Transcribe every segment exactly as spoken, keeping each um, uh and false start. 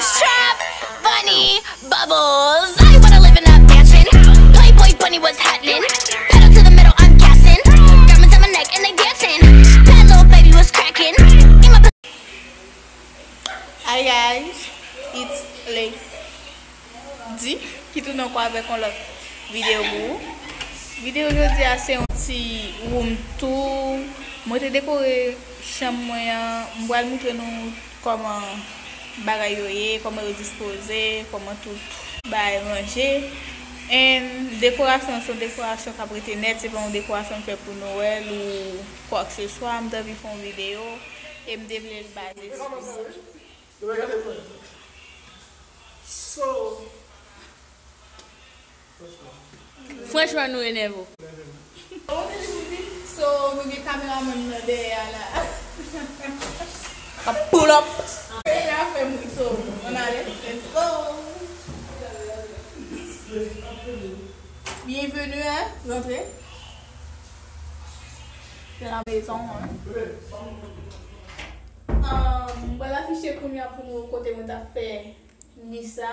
Trap, bunny, bubbles. I wanna live in that mansion. Playboy bunny, what's happening? Pedal to the metal, I'm gassing. Diamonds on my neck and they dancing. Bad little baby, what's cracking? Eat my Hi guys, it's Lady ki tounen ankò avèk yon lòt videyo pou ou. Videyo jodi a se yon ti room tour. Mwen te dekore chanm mwen an. M pral moutre nou kòman bagay yo ye, kòman yo dispoze, kòman tout bagay ranje. And dekorasyon an se yon dekorasyon k ap rete nèt, se pa yon dekorasyon m fè pou Nwèl ou kwakseswa. M t anvi fè yon videyo e m te vle l baze sou sa. So, Franchman, nou enève w. So, nou gen kameramann nan dèyè a la. Ap pull up. Premye afè m ri, so, on ale, let's go. Bienvenue, hein, rentre. C'est la maison, hein. Um, mwen afiche kounye a pou nou kote mwen t ap fè mi sa.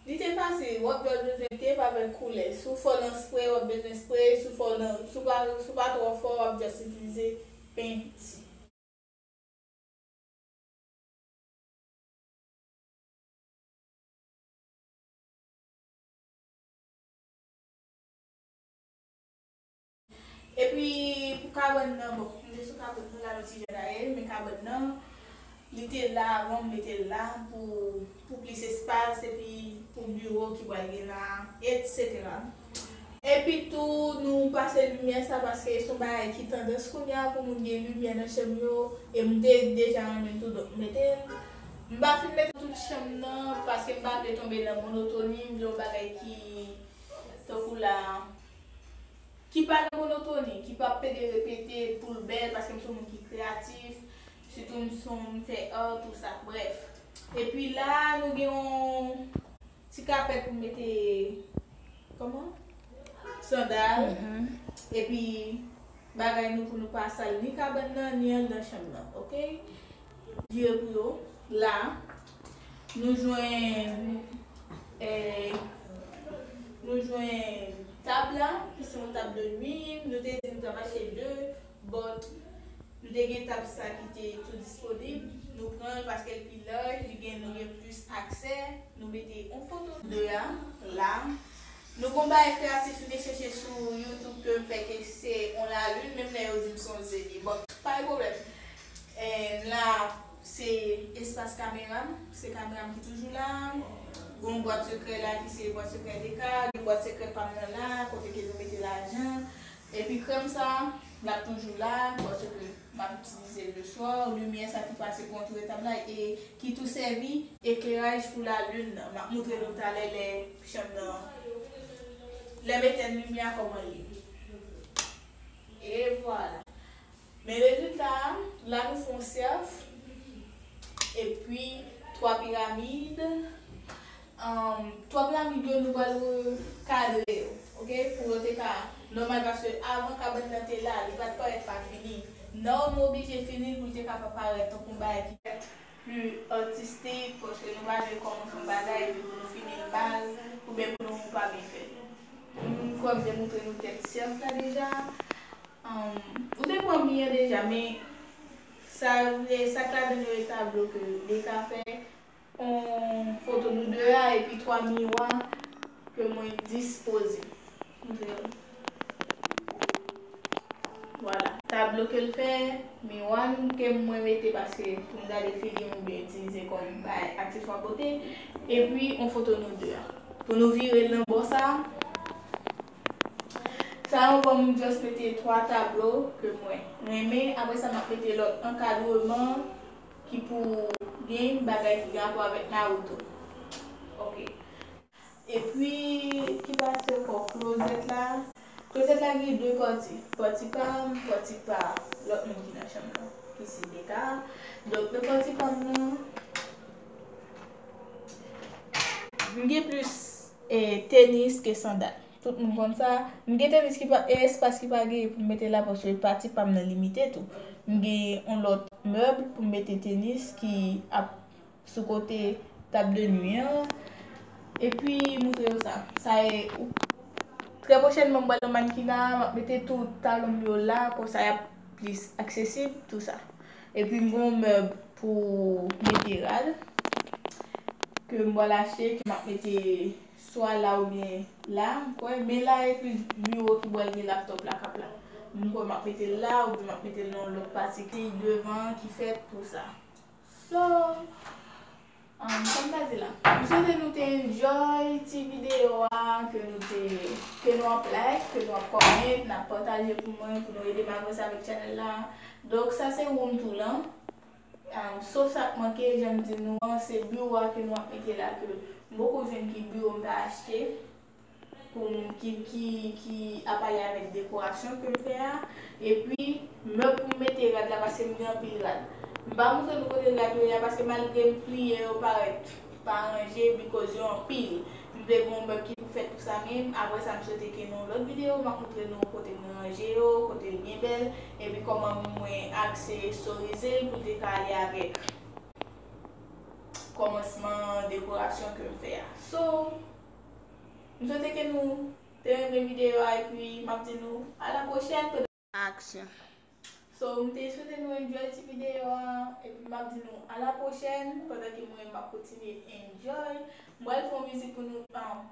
Li te fasil, w ap just bezwen tep avèk koulè. Si w fò nan spre, w ap bezwen spre. Si w fò nan, si w pa, si w pa twò fò, w ap just itilize penti. Epi pou kabann nan, bon, m te sou kabann nan la, yon ti jan dayè, men kabann nan, li te la avan m mete l la pou, pou plis espas, epi pou biwo ki pral gen la, etsetera. Epi tou, nou pase limyè sa, paske se yon bagay ki tandans kounye a pou moun gen limyè nan chanm yo, e m te deja renmen l tou, donk m mete l. M pa fin mete tout chanm nan, paske m pa vle tonbe nan monotoni, m vle yon bagay ki, tankou la, ki pa nan monotoni, ki pa pede repete pou l bèl, paske m se yon moun ki kreyatif, sitou m se yon, m fè art, tou sa, brèf. Epi la, nou gen yon ti kapèt pou mete, kòman? Sandal. Mhm. Epi, bagay nou pou nou pa sal ni kabann nan, ni anndan chanm nan, oke? Vire pou yo. La, nou jwenn, eh, nou jwenn tab la, ki se yon tab de nwi. Nou te di nou t ap achte de, but nou te gen tab sa ki te tou disponib. Nou pran l paske l pi laj, li gen, nou gen plis aksè. Nou mete yon foto de a la. Nou gon bagay kreyatif m te chèche sou YouTube ke m fè ke se yon lalin, menm lè yo di m se yon zeni. Bon, pa gen pwoblèm. And la, se espas kamera m, se kamera m ki toujou la. Gon bwat sekrè la ki se bwat sekrè Deka, gen bwat sekrè pa m nan la, kote ke nou mete lajan. Epi krèm sa, l ap toujou la, bwat sekrè m ap itilize l le swa, limyè sa ki pase kontoure tab la e ki tou sèvi ekleraj pou lalin nan. M ap moutre nou talè lè chanm nan, lè m etenn limyè a kòman l ye. E vwala. Men rezilta a, la nou fè yon sèf, epi twa piramid. Um, twa piramid yo, nou pral kadre yo, oke? Pou yo te ka nòmal, paske avan kabann nan te la, li pa t parèt pa fini. Nan nou oblije fini l pou l te ka pa parèt tankou yon bagay ki pli atistik, paske nou pa vle kòmanse yon bagay epi pou nou fini l mal, oubyen pou nou pa byen fè l. M kwè m te montre nou tèt sèf la deja. Um, ou te pran mi an deja, men sa, sa k ladan yo e tablo ke Deka fè, yon foto nou de a, epi twa miwa ke mwen dispoze. Montre yo. Vwala. Tablo ke l fè, miwa nou ke mwen mete paske pou m gade figi m oubyen itilize kòm bay akseswa bote, epi yon foto nou de a. Pou nou vire l nan bò sa, sa yo ban m just mete twa tablo ke mwen renmen. Apre sa, m ap mete lòt ankadreman ki pou gen bagay ki gen rapò avèk Naruto. Ok. Epi, ki pase ankò? Klozèt la. Klozèt la gen de pati. Pati pa m, pati pa lòt moun ki nan chanm nan, ki se Deka. Donk, nan pati pa m nan, m gen plis, eh, tenis ke sandal. Tout moun konn sa. M gen tenis ki pa, e espas ki pa genyen pou m mete la, paske pati pa m nan limite tou. M gen yon lòt mèb pou m mete tenis ki ap sou kote Tab de nwi an. Epi moutre yo sa. Sa e, ou, trè pwochènman, m pral nan mannequinat, m ap mete tout talon m yo la, konsa y ap plis aksesib, tou sa. Epi m gon mèb pou mete rad, ke m pral achte, ke m ap mete swa la oubyen la, m kwè. Men la e plis biwo ki pral gen laptòp la k ap la. M kwè m ap mete l la, oubyen m ap mete l nan yon lòt pati ki devan ki fèt pou sa. So, um, sa m ta di la. M swete nou te enjoy ti videyo a, ke nou te, ke nou ap like, ke nou ap comment, n ap pataje pou mwen, pou nou ede m avanse avèk channel la. Donk, sa se room tour lan. Um, sof sa k manke, jan m di nou an, se biwo a ke nou ap mete la, ke m poko jwenn ki biwo m ta achte. Pou m ki, ki, ki ap ale avèk dekorasyon ke m fè a. Epi, mèb pou m mete rad la, paske m gen anpil rad. M pa montre nou kote rad yo ye a, paske malgre m pliye yo parèt pa ranje, because yo anpil. M vle gen yon mèb ki pou fè tout sa, men apre sa, m swete ke nan yon lòt videyo, m ap montre nou kote mwen ranje yo, kote l byen bèl, epi kòman mwen aksesorize l pou l te ka ale avèk kòmansman dekorasyon ke m fè a. So, m swete ke nou te renmen videyo a, epi m ap di nou a la pwochèn. Aksyon. So, m te swete nou enjoy ti videyo a, epi m ap di nou a la pwochèn, pandan ke mwen m ap kontinye enjoy. M pral fè yon mizik pou nou, ah,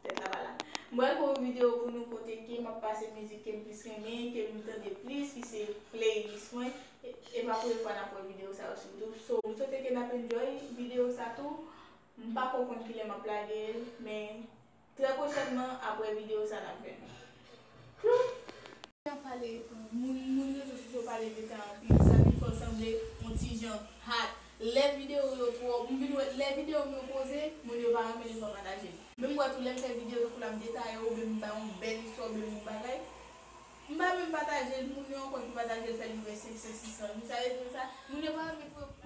tèt la pa la. M pral fè yon videyo pou nou kote ke m ap pase mizik ke m plis renmen, ke m tande plis, ki se playlist mwen. E, e pa premye fwa n ap wè videyo sa yo sou YouTube. So, m swete ke n ap enjoy videyo sa tou. M pa ko konn kilè m ap lage l, men trè pwochènman, apre videyo sa, n ap jwenn. Moun, moun rezo sosyo pale de tan anpil, sa vin fè w sanble yon ti jan hot. Lè videyo yo twò, m vin wè, lè videyo m yo poze, moun yo pa renmen li fè pataje l. Men m wè tou lè m fè videyo, tankou la m detaye, oubyen m bay yon bèl istwa, oubyen yon bagay, m pa menm pataje l, moun yo ankò ki pataje l, fè l rive senk san, sis san. Sa vle di sa, moun yo pa renmen pou yo